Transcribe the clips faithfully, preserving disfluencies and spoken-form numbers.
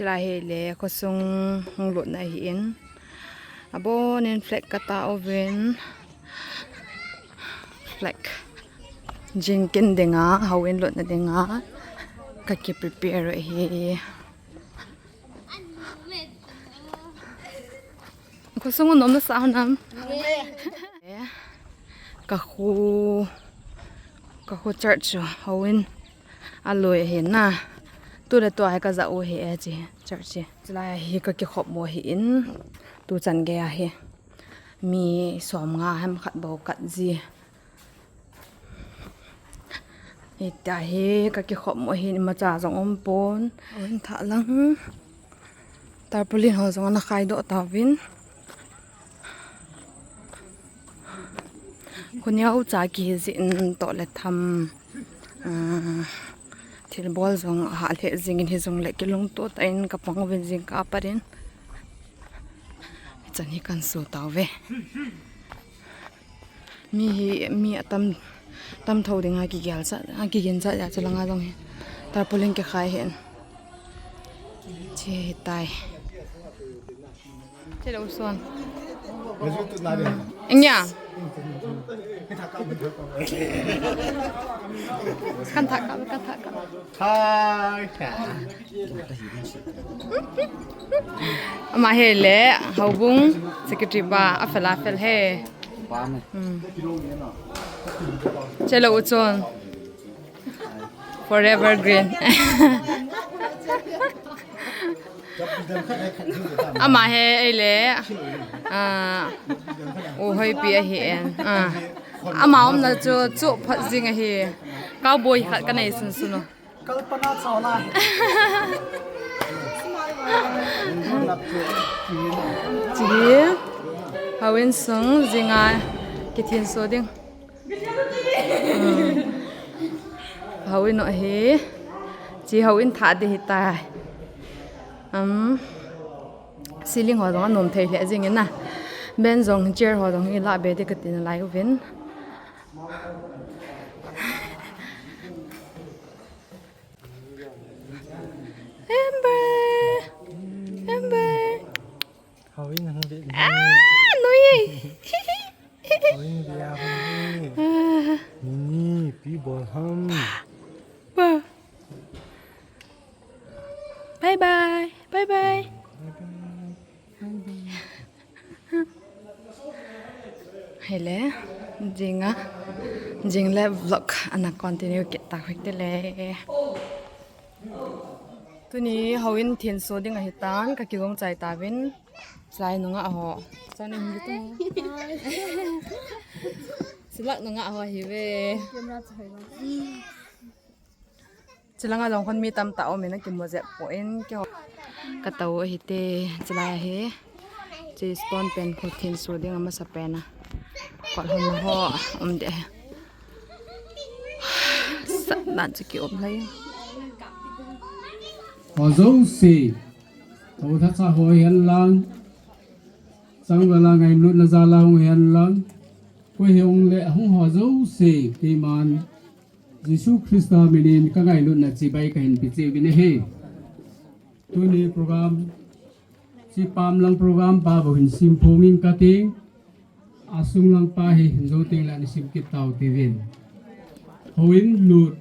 Chulai hi le khosung hung lutna ahin. Abonin flag kata uvin. Flag. Jingkah dinga, houin lutna dinga. Kaki prepare u ahi. Khosung nom nasa nam. Ka khu, ka khu church chu houin alui ahi na. Tu le tua hi kaja u ahi e chi church chi. Chulai hi kakikhop u ahin. Tuchan gei ahi. Mi som nga ham khat bou kat ji. Hitia hi kakikhop u ahin, imacha jong umpon. Houin thah lang. Tarpaulin ho jong ana khaidoh tauvin. Khoneo cha kihijin toh le tham. Ah, thilbol jong ahah lheh jingin hijongle kilungto tah in kapang uvin jingkah apat in. Hichan hi kahin so tauve. Mi hi, mi atam, tam tho dinga kigel sa, a kigin sa ya chulanga jong hi. Tarpaulin kikhai hin. Chi hitai. Chelo son. Engya. Kan thah kap, kan thah kap. Hi. Ama hi le, houbung secretary pa, afel afel hi. Hmm. Chelo uchon. Forever green. Ama hi ei le. Ah, u hoipi ahi en. Ah. Ama umna chu chu phat jing ahi. Cowboy khat kanei sunsun u. Kalpana Chawla. Chi hi houin sung jinga kithin so ding. Hmm. Houin u hi. Chi houin thah ding hitai. Um, ceiling ho jong anom thei lheh jingin na. Ben jong chair ho jong hi la be ding kati nalai uvin. Amber! Amber! Houin hung de. Ah, noi. Houin dia hung de. Ah. Nini, pi bol ham. Pa. Bye bye. Bye bye. Bye bye. Hile, jinga, jingle vlog ana continue kit ta hoi te le. Tuni houin thin so ding ahitan, kakigong chai tauvin. Chai nunga ho. Chai nunga ho. Silak nunga ho hi ve. Chulanga jong khun mi tamtah um in akimu jep poi, keiho. Ka tau ahi te, chulai ahi. Chi stone pen khu thin so ding amasa pen a. Kol hon ho um de. Satna chu ki um lai. Ho jouse. Ho thacha ho hen lang. Changvala ngailutna jal a hung hen lang. Koi hi hung le hung ho jouse. Keiman. Jesu Christa minin ka ngailutna chibai kahin pe cheh uvin ahi. Tuni program, chi pam lang program pa bou hin sim phong ing kati, asung lang pa hi hin jou teng le ana sim kit tau tivin. Houin lut.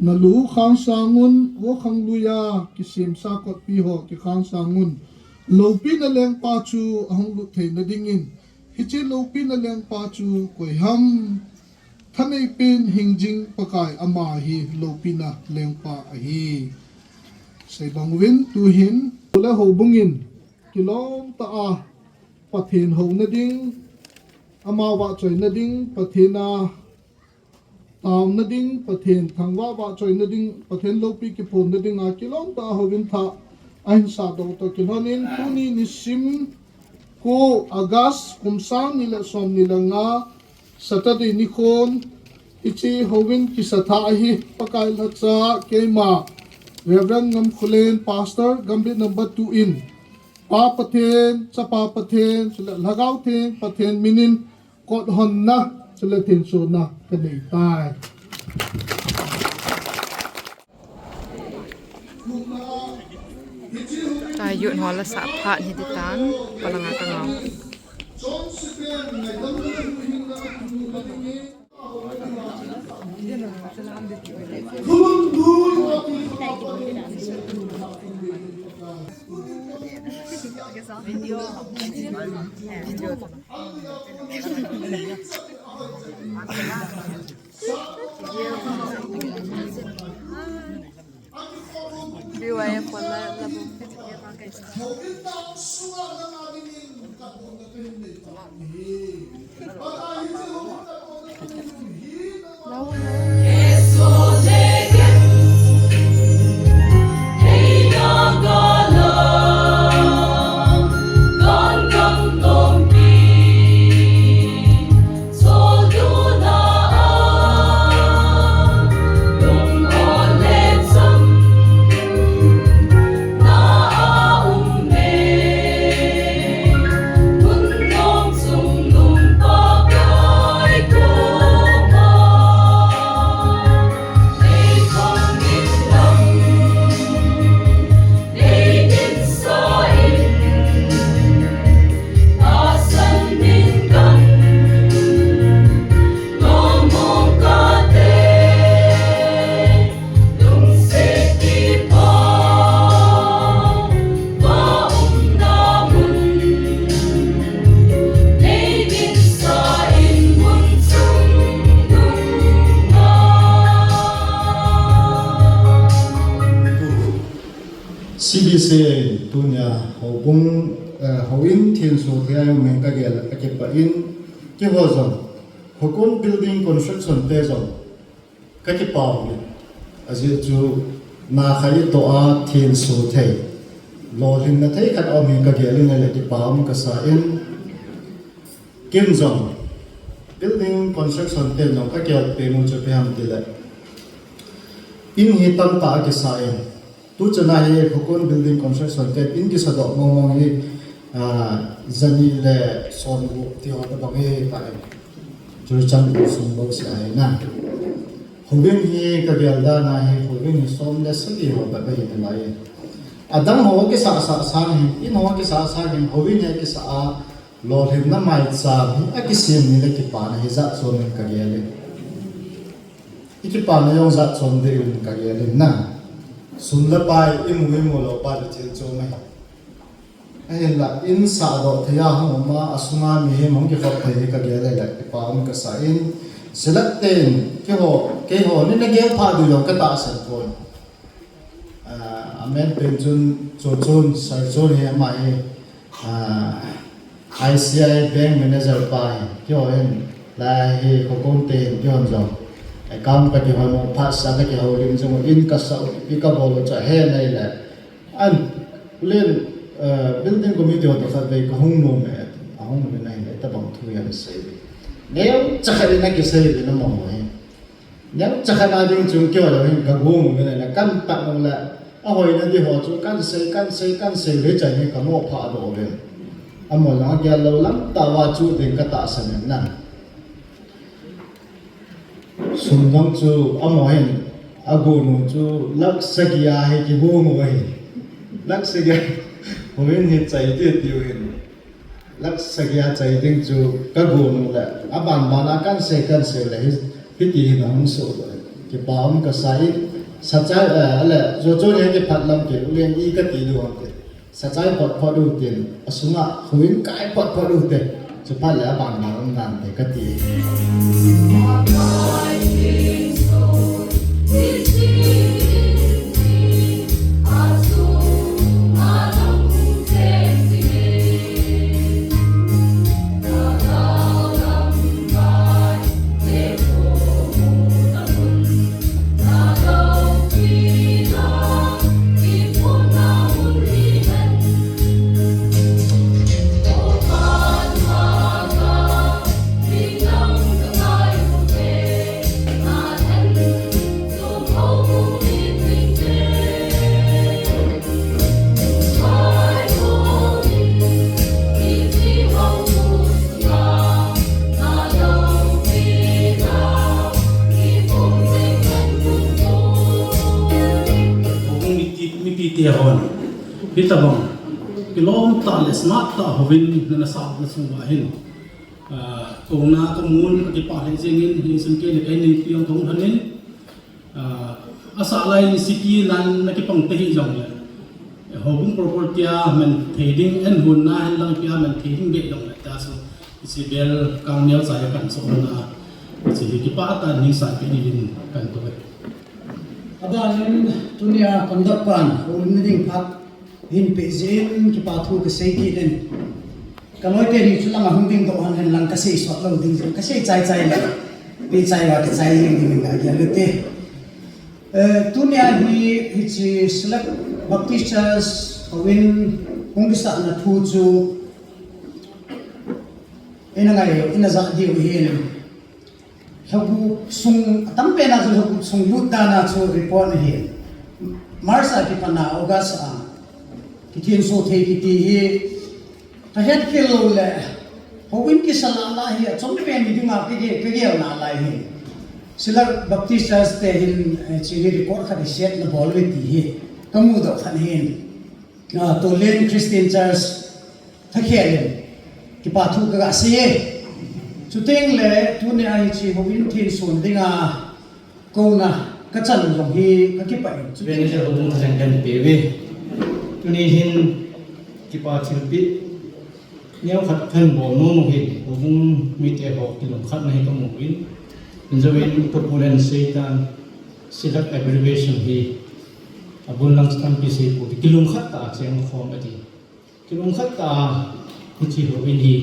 Na lu khang sang un, vo khang lui a, kisemsa kotpi ho kikhang sang un. Loupina lengpa chu ahung lut theina dingin, Hiche loupina lengpa chu koi ham? Thanei pen hingjing Pakai ama hi loupina lengpa ahi. Seibang uvin tuhin, le houbung in kilom tah a Pathen houna ding, ama vahchoina ding, Pathen a taona ding, Pathen thangvah vahchoina ding, Pathen loupi kiphonna dinga kilom tah a houin thah ahin sahdoh toh kilhonin tuni nisim ko August kum sang ni le som ni le nga Saturday nikhon hiche houin kisa thah ahi. Pakai lhacha keima Reverend Ngamkholen, Pastor Gambih number two in Pa Pathen, Chapa Pathen, chule Lhagao Theng Pathen minin kot honna chule thensona kanei tai. Tua youth ho la sah phat hi ti tan, palanga ka ngau. C B C A tunia houbung, eh, houin thenso thei a um in kagel a kipah in, keiho jong Khokon Building Construction te jong kakipah in, ajeh chu na khat itoh a thenso thei, lolhinna thei khat aum in kagel in ahile kipa um kasa in, Ken jong building construction te jong kagel peh u chu ipi ham tile, in hi tamtah akisa in, tuchana hi Khokon Building Construction te in kisadoh mong mong hi, ah, jani le som gup ti ho tabang hi ta in. Churachandpur sung bou seh ahi na. Houin hi kagel dan a hi, houin hi som le sagi ho bep ahi nalai. Adang ho kisah sah sang hin, in ho kisah sang hin, houin hi kisah a, lolhinna maicham hi akisem ni le kipana hi jat chom in kagel in. I kipana jong jat chom deh in kagel in na. Sum le pai imu imu lou pa chu thil chom ahi. Ahinla in sahdoh thei a hung um a, asunga mihem hung kikhop thei hi kagel le le kipa um kasa in. Select ten keiho, keiho ni nagel pha diu jong katahsan pon. Ah, amen pen chun, chu chun, sir chun hi ama hi, ah, I C I bank manager pa hi, keiho hin, lai hi, Khokon te hin, keiho jong. Account kakihon u, phat sa kakihoulim jong u, in kasah u, ipi kabol u chu ahe nai le. An, len, ah, building committee ho toh khatvei kahung nom e, ahung nom in ahile, tabang thu hi asei. Neocha khat in akisei ve na mo hi. Neocha khat a ding chun keiho jong hin kagong uvin ahile, kan pat u le, ahoina di ho chu kan sei, kan sei, kan sei le chan hi kamo pha doh uvin. Amaho jong agel lou lam tah uva chu ding katahsan in na. Sum jong chu amaho hin agon u chu lakh sagi a hi kigong u ahi. Lakh sagi a houin hi chai ti tiu hin. Lakh sagi a chai ding chu kagon u le, aban ban a kan sei, kan sei le hi, hiti hin ahung soh doh e. Kipa um kasa in, sachai, eh, ale, jojo le kiphat lam kit u len i kati diu ham ti. Sachai phot phot u tin, asunga houin kai phot phot u te. Chuphat le aban dan um dan te kati. Houbung mipi, mipi te hon hitabang kilom tah le smart tah houbung nana sah na sung uva hin, ah, kouna kamun kakipah lheh jengin, hichun kei le ka inneipi jong kahung lhonin, ah, asah lai in city lan na kipang ta hih jongle, houbung property a man thei ding, an hon na hen lang ipi a man thei ding beh jongle, tia chu hiche bel kang neocha hi kan chohna, hiche hi kipah tah in ningsah peh dingin kan tou e. Aban in tunia conductor pan houlimna ding phat hin peh jeh in kipa thu kasei kit in. Ka loi teni chu langa hung ding doh hon hen lang kasei sot lou ding jeh, kasei chai chai le, peh chai uva kichai jeng ding in ka gel u hite. Eh, tunia hi, hiche Silak Baptist Church houin hung kisahna thu chu ina ngai, ina jah diu ahin. Lhagup sung, atam pen a chu lhagup sung lut dan a chu report ahi. March a kipat a August a kithenso thei kiti hi kahet khel lou le, houin kisa lah lah hi achom pen hi dinga kage-, kagel nalai hi. Silak Baptist Church te hin, eh, hiche hi record khat hi set na bol uve ti hi kamu doh khat ahin. Ah, Tolen Christian Church thakhel in kipa thu kaga sei e. Chuteng le tunia hiche houin thenso dinga kouna kachan jong hi kakipah in. Chuteng le houbung thalheng kahin pe uve. Tuni hin kipa thilpeh neokhat kahin bol nom u hin, houbung mite ho kilungkhatna hi kamu uvin. Hinjouvin Pu Pu len seitan, Silak abbreviation hi abul lang chu tampi sei poute, kilungkhat tah a cheng khom ati. Kilungkhat tah a hiche houin hi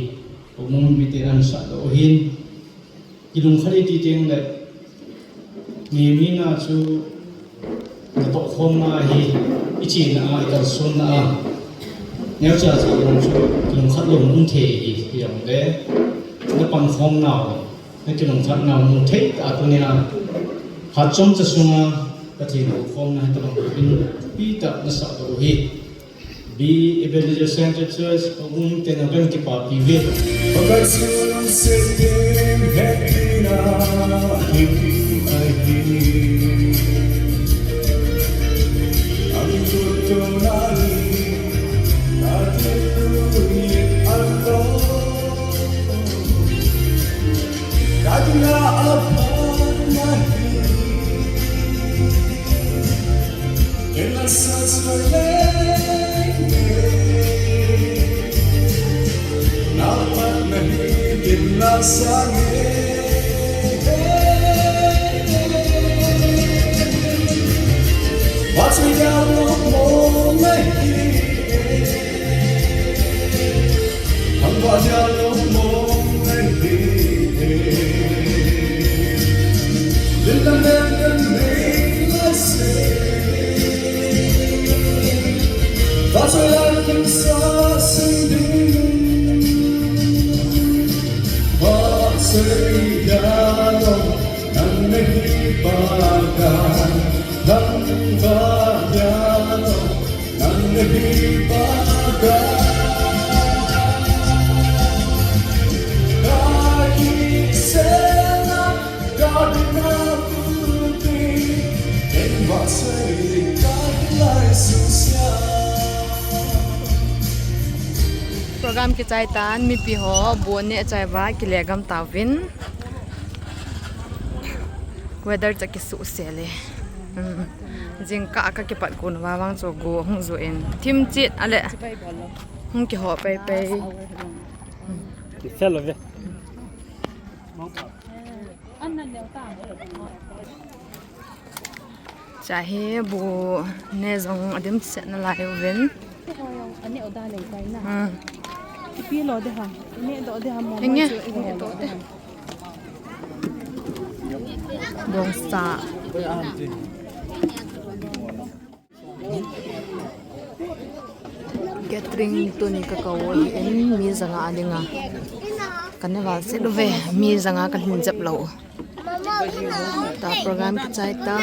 houbung mite ana sah doh u ahin. Kilungkhat iti teng le, mi, mi na chu natoh khomna hi, ichena a, ikalsonna a, neocha cha jong chu kilungkhat lou um thei ahi, hijongle napan khomnau, nakilungkhatnau mu thei tah a tunia phat chomcha sunga Pathen houkhomna hitabang houin thupi tah nasah doh u hi. Be Ebenezer Centre Church, houbung tena kahin kipapi uve. Pakai sun setem hekina him ahi. Ang tutunani natin luyin ato. Kadina apan nahi. Program kichai tan, mipi ho bon neh chai uva kile gam tauvin. Weather chu akisuhsel e. Hmm. Jingkah a kakipat kon uva vang chu go hung ju in, thim chet a le hung kiho pai pai. Hmm. Chahe bu ne jong adim set na lai uvin. Hmm. Henge, henge to te. Bongsa. Catering tuni ka kou in mi janga a dinga. Ka ne val se lu ve, mi janga ka hin jep lo. Ta program kichai ta.